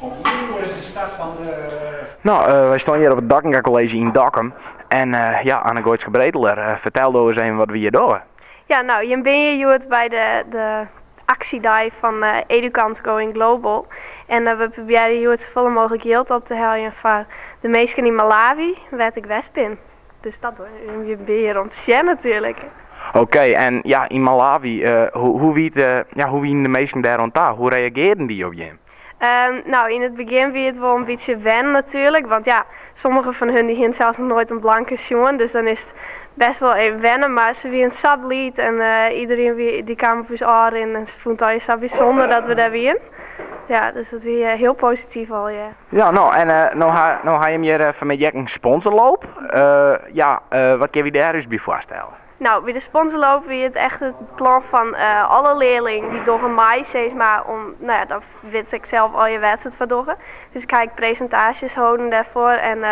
Om ien oere is de start fan de. No, wy stean hjir op it Dockinga College yn Dokkum. En ja, Anne-Goaitske Breteler, fertel do ris even wat wy hjir dogge. Ja, no, jim binne hjir hjoed by de, de aksjedei fan Edukans Going Global. En we probearje hjoed safolle mooglik jild op te heljen foar de minsken yn Malawi, wêr't ik west bin. Dus dat jim binne hjir om te sjen natuerlik. Oké, en ja, yn Malawi, hoe wie it, ja, hoe wienen de minsken dêr oan ta? Hoe reagearden dy op jim? No, yn it begjin wie it wol in bytsje wennen natuerlik, want ja, sommige fan hun dy hienen sels noch noait in blanke sjoen, dus dan is it best wol even wennen. Mar se wienen sa bliid en iderien wie, dy kaam op ús ôfrinnen en se fûnen it allegear sa bysûnder dat we dêr wienen. Ja, dus dat wie hiel posityf allegear. Ja, no en no ha, no ha jim hjir fanmiddei ek in sponsorloop. Ja, wat kinne wy dêr ús by foarstelle? No, by de sponsorloop wie it echt it plan fan alle learlingen dy dogge mei, sis mar, om, no ja, dan witte se ek sels allegear wêr't se it foar dogge. Dus ik ha ek presintaasjes holden dêrfoar en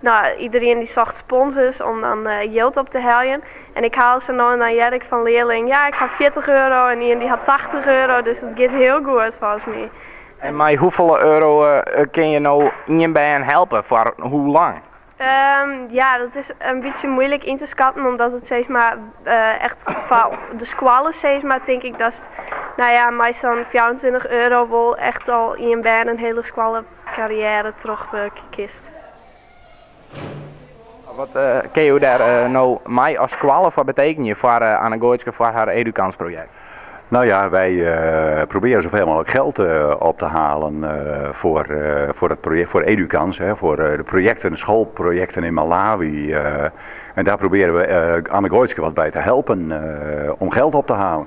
no, iderien dy socht sponsors om dan jild op te heljen. En ik ha al sa no en dan hear ik fan learlingen, ja, ik ha 40 euro en ien dy hat 80 euro, dus it giet hiel goed folgens my. En mei hoefolle euro kinne je no ien bern helpe, foar hoe lang? Ja, dat is in bytsje muoilik yn te skatten, omdat it sis mar echt foar de skoalle sis mar, tink ik datst, no ja, mei sa'n 24 euro wol echt al ien bern in hiele skoallekarriêre trochwurkje kinst. Wat kinne jo dêr no mei as skoalle foar betekenje foar Anne-Goaitske foar har Edukansprojekt? Nou ja, wij proberen zoveel mogelijk geld op te halen voor, voor het project, voor Edukans, hè, voor de projecten, de schoolprojecten in Malawi. En daar proberen we Anne Goitske wat bij te helpen om geld op te halen.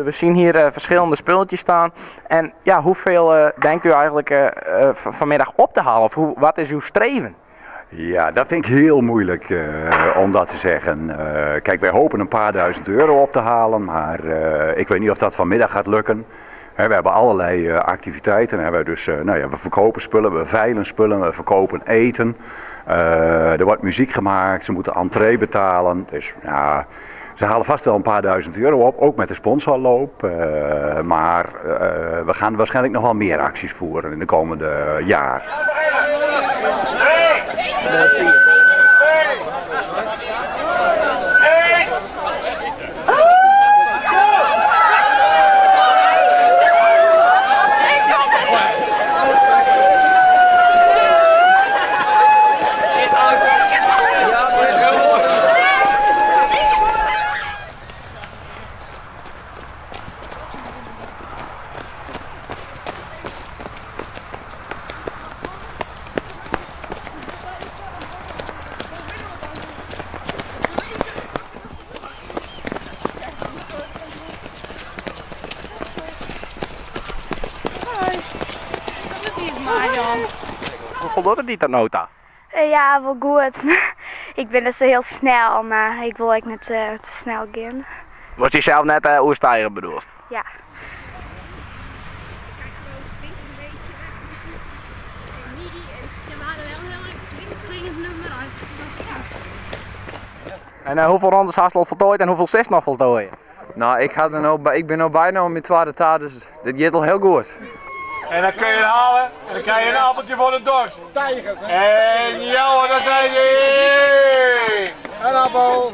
We zien hier verschillende spulletjes staan. En ja, hoeveel denkt u eigenlijk vanmiddag op te halen? Of hoe, wat is uw streven? Ja, dat vind ik heel moeilijk om dat te zeggen. Kijk, wij hopen een paar duizend euro op te halen, maar ik weet niet of dat vanmiddag gaat lukken. we hebben allerlei activiteiten. Hè. Dus, nou ja, we verkopen spullen, we veilen spullen, we verkopen eten. Er wordt muziek gemaakt, ze moeten entree betalen. Dus ja, ze halen vast wel een paar duizend euro op, ook met de sponsorloop. Maar we gaan waarschijnlijk nog wel meer acties voeren in de komende jaar. Hoe foldocht it dy ta no ta? Ja, wol goed. Ik bin net sa hiel snel, mar ik wol ek net te snel gean. Wolst dysels net oersteige bedoelst? Ja. En hoefolle rondes hast al foltoaid en hoefolle silst noch foltoaie? No, ik, ha der no, ik bin no byna oan myn twadde ta, dus dit giet al hiel goed. En dan kun je het halen en dan krijg je een appeltje voor de dorst. Tijgers, hè? En ja hoor, daar zijn die! Een appel!